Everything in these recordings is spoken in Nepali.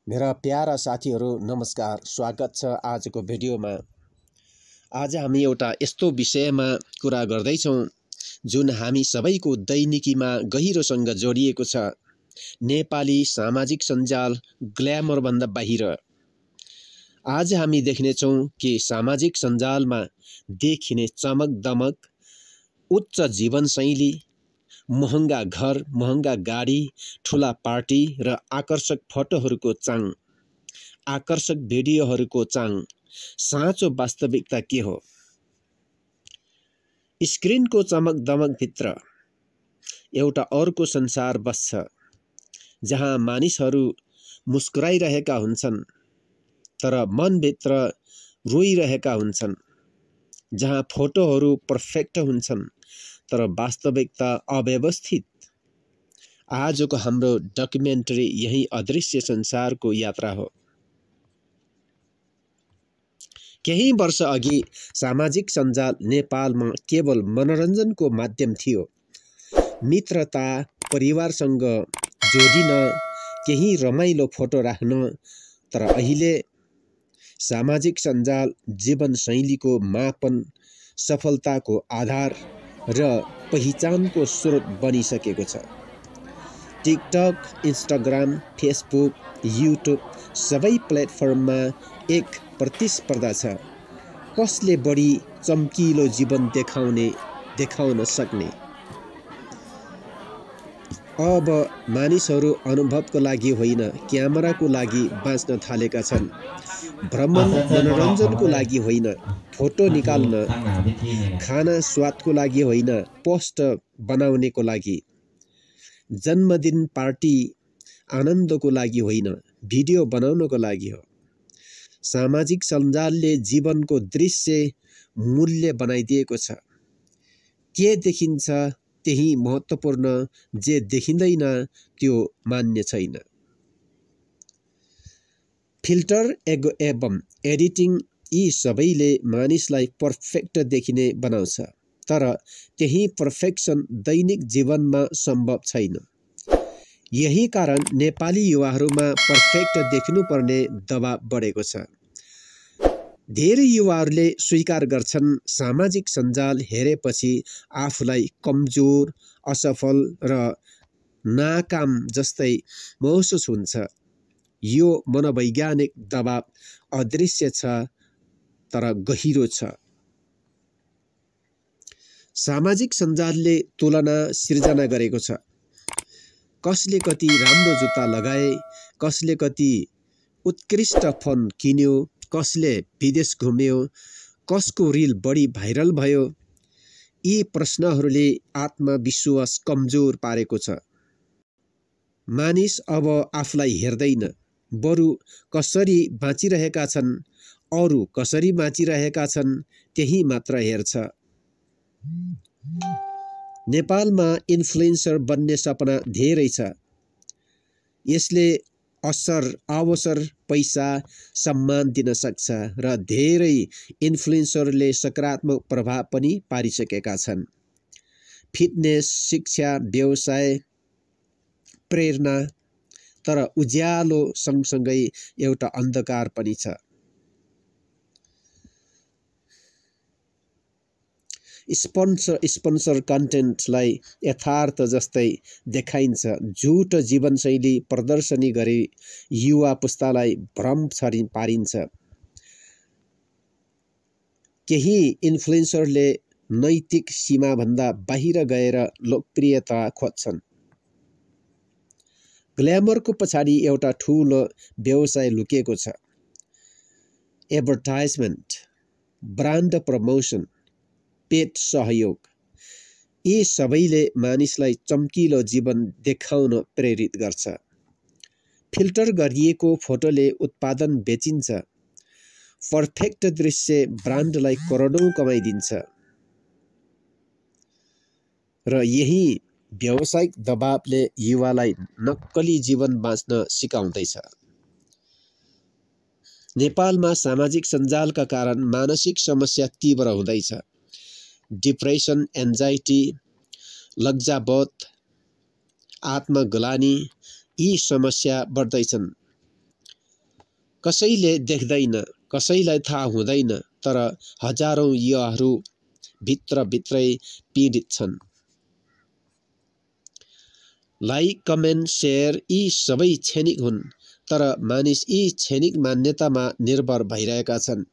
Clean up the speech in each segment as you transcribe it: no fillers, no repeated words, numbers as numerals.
मेरा प्यारा साथीहरू नमस्कार, स्वागत छ आजको भिडियोमा। आज हामी एउटा यस्तो विषयमा कुरा गर्दैछौँ जुन हामी सबैको दैनिकीमा गहिरोसँग जोडिएको छ। नेपाली सामाजिक सञ्जाल ग्ल्यामर भन्दा बाहिर। आज हामी देख्नेछौँ कि सामाजिक सञ्जालमा देखिने चमक दमक, उच्च जीवनशैली, महँगा घर, महँगा गाडी, ठुला पार्टी र आकर्षक फोटोहरूको चाङ, आकर्षक भिडियोहरूको चाङ। साँचो वास्तविकता के हो? स्क्रिनको चमक दमक भित्र एउटा अर्को संसार बस्छ, जहाँ मानिसहरू मुस्कुराइरहेका हुन्छन् तर मनभित्र रोइरहेका हुन्छन्, जहाँ फोटोहरू पर्फेक्ट हुन्छन् तर वास्तविकता अव्यवस्थित। आजको हाम्रो डकुमेन्ट्री यही अदृश्य संसारको यात्रा हो। केही वर्ष अघि सामाजिक सञ्जाल नेपालमा केवल मनोरञ्जनको माध्यम थियो। मित्रता, परिवारसँग जोडिन, केही रमाइलो फोटो राख्न। तर अहिले सामाजिक सञ्जाल जीवनशैलीको मापन, सफलताको आधार र पहिचानको स्रोत बनिसकेको छ। टिकटक, इन्स्टाग्राम, फेसबुक, युट्युब सबै प्लेटफर्ममा एक प्रतिस्पर्धा छ। कसले बढी चम्किलो जीवन देखाउन सक्ने? अब मानिसहरू अनुभवको लागि होइन, क्यामेराको लागि बाँच्न थालेका छन्। भ्रमण मनोरञ्जनको लागि होइन, फोटो निकाल्न। खाना स्वादको लागि होइन, पोस्ट बनाउनेको लागि। जन्मदिन पार्टी आनन्दको लागि होइन, भिडियो बनाउनको लागि हो। सामाजिक सञ्जालले जीवनको दृश्य मूल्य बनाइदिएको छ। के देखिन्छ त्यही महत्त्वपूर्ण, जे देखिँदैन त्यो मान्य छैन। फिल्टर एवं एडिटिङ यी सबैले मानिसलाई पर्फेक्ट देखिने बनाउँछ, तर त्यही पर्फेक्सन दैनिक जीवनमा सम्भव छैन। यही कारण नेपाली युवाहरूमा पर्फेक्ट देखिनुपर्ने दबाब बढेको छ। धेरै युवाहरूले स्वीकार गर्छन्, सामाजिक सञ्जाल हेरेपछि आफूलाई कमजोर, असफल र नाकाम जस्तै महसुस हुन्छ। यो मनोवैज्ञानिक दबाब अदृश्य छ तर गहिरो छ। सामाजिक सञ्जालले तुलना सिर्जना गरेको छ। कसले कति राम्रो जुत्ता लगाए, कसले कति उत्कृष्ट फोन किन्यो, कसले विदेश घुम्यो, कसको रिल बढी भाइरल भयो। यी प्रश्नहरूले आत्मविश्वास कमजोर पारेको छ। मानिस अब आफूलाई हेर्दैन, बरु कसरी बाँचिरहेका छन्, अरू कसरी बाँचिरहेका छन् त्यही मात्र हेर्छ। नेपालमा इन्फ्लुएन्सर बन्ने सपना धेरै छ। यसले अवसर, पैसा, सम्मान दिन सक्छ र धेरै इन्फ्लुएन्सरले सकारात्मक प्रभाव पनि पारिसकेका छन्। फिटनेस, शिक्षा, व्यवसाय, प्रेरणा। तर उज्यालो सँगसँगै एउटा अन्धकार पनि छ। स्पोन्सर कन्टेन्टलाई यथार्थ जस्तै देखाइन्छ। झुट जीवनशैली प्रदर्शनी गरी युवा पुस्तालाई भ्रम पारिन्छ। केही इन्फ्लुएन्सरले नैतिक सीमाभन्दा बाहिर गएर लोकप्रियता खोज्छन्। ग्ल्यामरको पछाडि एउटा ठुलो व्यवसाय लुकेको छ। एडभर्टाइजमेन्ट, ब्रान्ड प्रमोसन, पेट सहयोग। यी सबैले मानिसलाई चम्किलो जीवन देखाउन प्रेरित गर्छ। फिल्टर गरिएको फोटोले उत्पादन बेचिन्छ। पर्फेक्ट दृश्य ब्रान्डलाई करोडौँ कमाइदिन्छ। र यही व्यावसायिक दबावले युवालाई नक्कली जीवन बाँच्न सिकाउँदैछ। नेपालमा सामाजिक सञ्जालका कारण मानसिक समस्या तीव्र हुँदैछ। डिप्रेसन, एन्जाइटी, लज्जाबोध, आत्मग्लानि यी समस्या बढ्दैछन्। कसैले देख्दैन, कसैलाई थाहा हुँदैन, तर हजारौं युवाहरू भित्रभित्रै पीडित छन्। लाइक, कमेन्ट, सेयर यी सबै क्षणिक हुन्, तर मानिस यी क्षणिक मान्यतामा निर्भर भइरहेका छन्।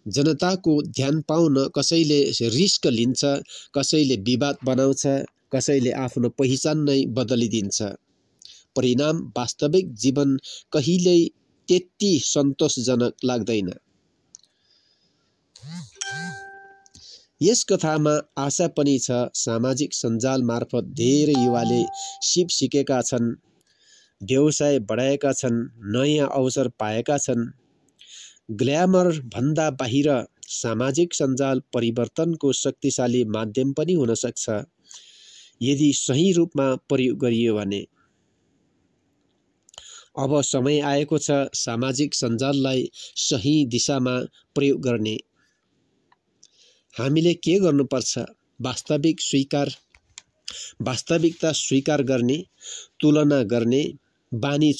जनताको ध्यान पाउन कसैले रिस्क लिन्छ, कसैले विवाद बनाउँछ, कसैले आफ्नो पहिचान नै बदलिदिन्छ। परिणाम वास्तविक जीवन कहिल्यै त्यति सन्तोषजनक लाग्दैन। यस कथामा आशा पनि छ। सामाजिक सञ्जाल मार्फत धेरै युवाले सिप सिकेका छन्, व्यवसाय बढाएका छन्, नयाँ अवसर पाएका छन्। ग्ल्यामर भन्दा बाहिर सामाजिक सञ्जाल परिवर्तनको शक्तिशाली माध्यम पनि हुन सक्छ, यदि सही रूपमा प्रयोग गरियो भने। अब समय आएको छ सामाजिक सञ्जाललाई सही दिशामा प्रयोग गर्ने। हामीले के गर्नुपर्छ? वास्तविकता स्वीकार गर्ने, तुलना गर्ने बानी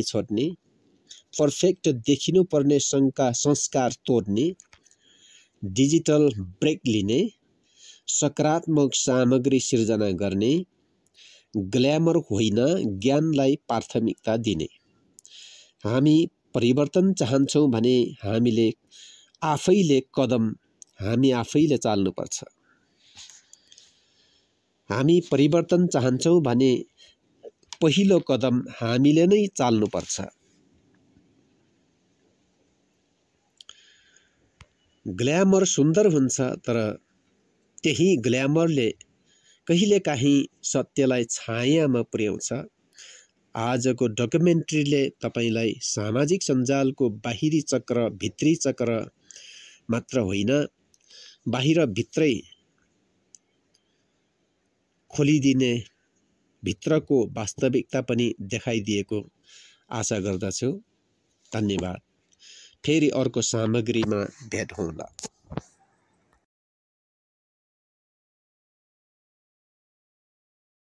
छोड्ने, पर्फेक्ट देखिनुपर्ने संस्कार तोड्ने, डिजिटल ब्रेक लिने, सकारात्मक सामग्री सिर्जना गर्ने, ग्ल्यामर होइन ज्ञानलाई प्राथमिकता दिने। हामी परिवर्तन चाहन्छौँ भने हामी आफैले चाल्नुपर्छ। हामी परिवर्तन चाहन्छौँ भने पहिलो कदम हामीले नै चाल्नुपर्छ। ग्ल्यामर सुन्दर हुन्छ, तर त्यही ग्ल्यामरले कहिलेकाहीँ सत्यलाई छायामा पुर्याउँछ। आजको डकुमेन्ट्रीले तपाईलाई सामाजिक सञ्जालको बाहिरी चक्र, भित्री चक्र मात्र होइन, बाहिर भित्रै खोलिदिने भित्रको वास्तविकता पनि देखाइदिएको आशा गर्दछु। धन्यवाद। फेरि अर्को सामग्रीमा भेट होला।